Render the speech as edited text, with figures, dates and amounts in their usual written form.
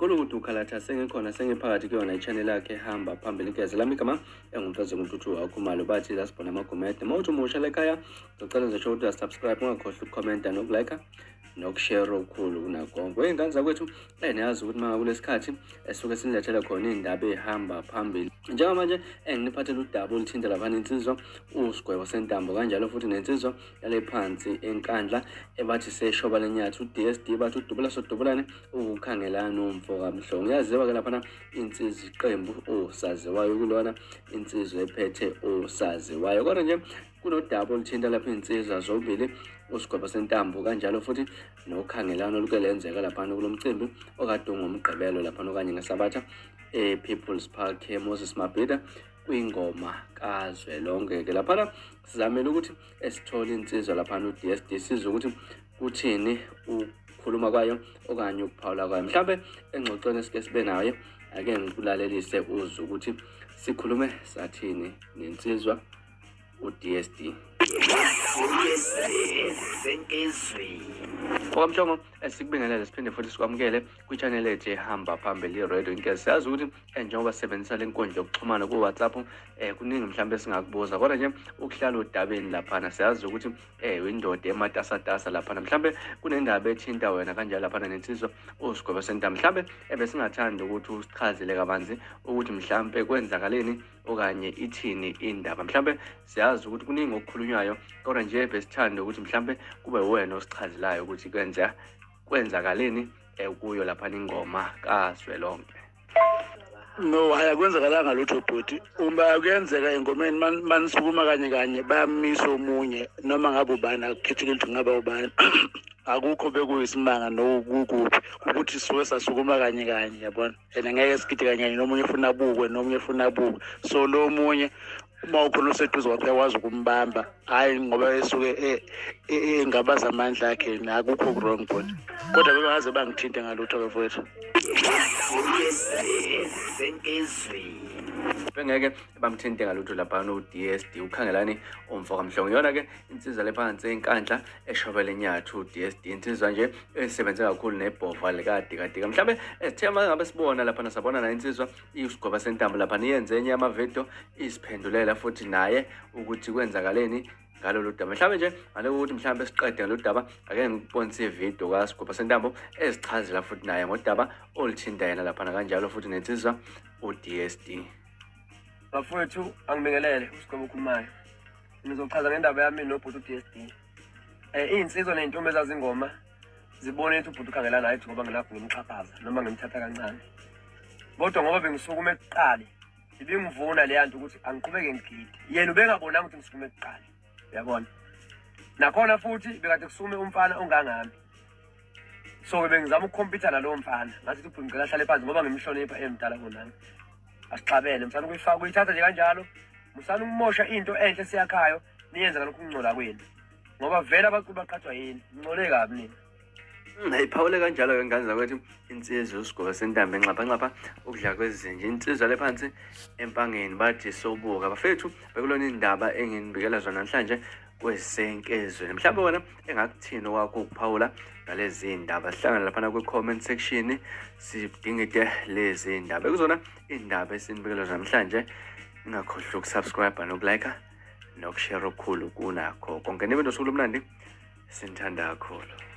Ukhulu ukuthi ukhalatha sengikhona sengiphakathi kuyona i-channel yakhe ehamba phambili ngeze lami igama engumfeze kuntuthu wakhumalo bathi lasibona amagumede. Uma uthi umusha lekhaya ngicela nje ukuthi uyasubscribe ungakhohlwa ukukhomenta nokulike nokushare okukhulu kunakonke. Wey'ngane zakwethu niyazi ukuthi uma kulesikhathi esuke sinilethele khona iy'ndaba ey'hamba phambili. Njengamanje enginiphathele udaba oluthinta laphana insizwa uSigwebo Sentambo kanjalo futhi nensizwa yale phansi eNkandla ebathi seshoba lenyathi uDSD bathi udubula sodubulane ukukhangelana umfo kaMhlongo. Yaziwa ke laphana insizwa iqembu osaziwayo kulona insizwa ephethe osaziwayo. Kodwa nje kunodaba oluthinta lapha iy'nsizwa zombili usigwebo sentambo kanjalo futhi nokhangelano oluke lenzeka laphana kulo mcimbi okade ungomgqibelo laphana okanye ngesabatha e-People's Park eMoses Mabhida kwingoma kazwelonke-ke laphana sizamele ukuthi esithole insizwa laphana u-DSD sizwe ukuthi kuthini ukukhuluma kwayo okanye ukuphawula kwayo mhlawumbe engxoxweni esike sibe nayo ake ngikulalelise uzwe ukuthi sikhulume sathini nensizwa u-DSD. Okamhlongo sikubingelele siphinde futhi sikwamukele kwi-channel ethu ehamba phambili i-radio inkezi. Siyazi ukuthi njengoba sisebenzisa le nkundla yokuxhumana ku-WhatsApp kuningi mhlawumbe esingakubuza kodwa nje ukuhlala odabeni laphana siyazi ukuthi indoda ematasatasa laphana mhlawumbe kunendaba ethinta wena kanjalo laphana nensizwa usigwebo sentaba mhlawumbe ebesingathanda ukuthi usichazele kabanzi ukuthi mhlawumbe kwenzakaleni okanye ithini indaba mhlambe siyazi ukuthi kuningi okukhulunywayo kodwa nje besithanda ukuthi mhlambe kube wena osichazelayo ukuthi kwenza kwenzakaleni kuyo lapha ingoma kazwelonke. No, hayi akwenzakalanga lutho bhuti. Uma kuyenzeka engomeni manisukuma kanye kanye bayamisa omunye noma ngabe ubani akukhethekile ukuthi ngaba ubani. Akukho bekuyisimanga nokukuphi ukuthi suke sasukuma kanye kanye yabona. And ngeke sigide kanye kanye nomunye ufuna abukwe nomunye ufuna abukwe. So lo munye uma ukhona oseduze kwakhe uyakwazi ukumbamba hhayi ngoba esuke engabaza amandla akhe akukho wrong bhuti. Kodwa bebangaze bangithinte ngalutho bafowethu. Bengeke bamthinte ngalutho laphana u-DSD ukhangelani umfo kaMhlongo iyona ke insizwa lephansi enkandla eshobele nyathi u-DSD insizwa nje esebenze kakhulu nebhova likadikadika mhlawumbe esithe uma ngabe sibona laphana sabona nayo insizwa isigweba sentambo laphana iyenze enye yamavidiyo isiphendulela futhi naye ukuthi kwenzakaleni ngalolu daba mhlawumbe nje ngale kokuthi mhlawumbe siqede ngalolu daba ake ngikubonise ividiyo kasigweba sentambo ezichazela futhi naye ngodaba oluthinta yena laphana kanjalo futhi nensizwa u-DSD. Bafowethu angibingelele uSigwebo okhulumayo. Ngizochaza ngendaba yami nobhuti u-DSD. Iy'nsizwa ney'ntombi ezazingoma zibone ukuthi ubhuti ukhangela naye ngoba ngilapho ngimxhaphaza noma ngimthatha kancane. Kodwa ngoba bengisukuma ekuqali ibingivuna leya nto ukuthi angiqhubeke ngigide. Yena ubengabonanga ukuthi ngisukume kuqala. Uyabona? Nakhona futhi bekade kusukume umfana ongangami. So bengizama ukukhompyutha nalowo mfana. Ngathi ubhuti ngicela ahlale phansi ngoba ngimhlonipha emdala kunami. Asixabene msana ukuyifaka uyithatha nje kanjalo. Musana ukumosha into enhle esiyakhayo niyenze ngalokhu kungcola kwenu. Ngoba vele abaculi baqhathwa yini? Ngcole kabi nina. Ayiphawule kanjalo-ke ngane zakwethu insizwa usigwebo sentambo enxaphanxapha ukudla kwezinja insizwa le phansi empangeni bathi sobuka bafethu bekulona indaba enginibikela zona namhlanje kwesenkezweni mhlawumbe wena engakuthini okwakho ukuphawula ngalezi ndaba sihlangane laphana kwi-comment section sidingide lezi ndaba ekuzona indaba esinibikela zona namhlanje ningakhohlwa ukusubscribe nokulike nokushare okukhulu kunakho konke nibe nosuku lomnandi sinithanda kakhulu.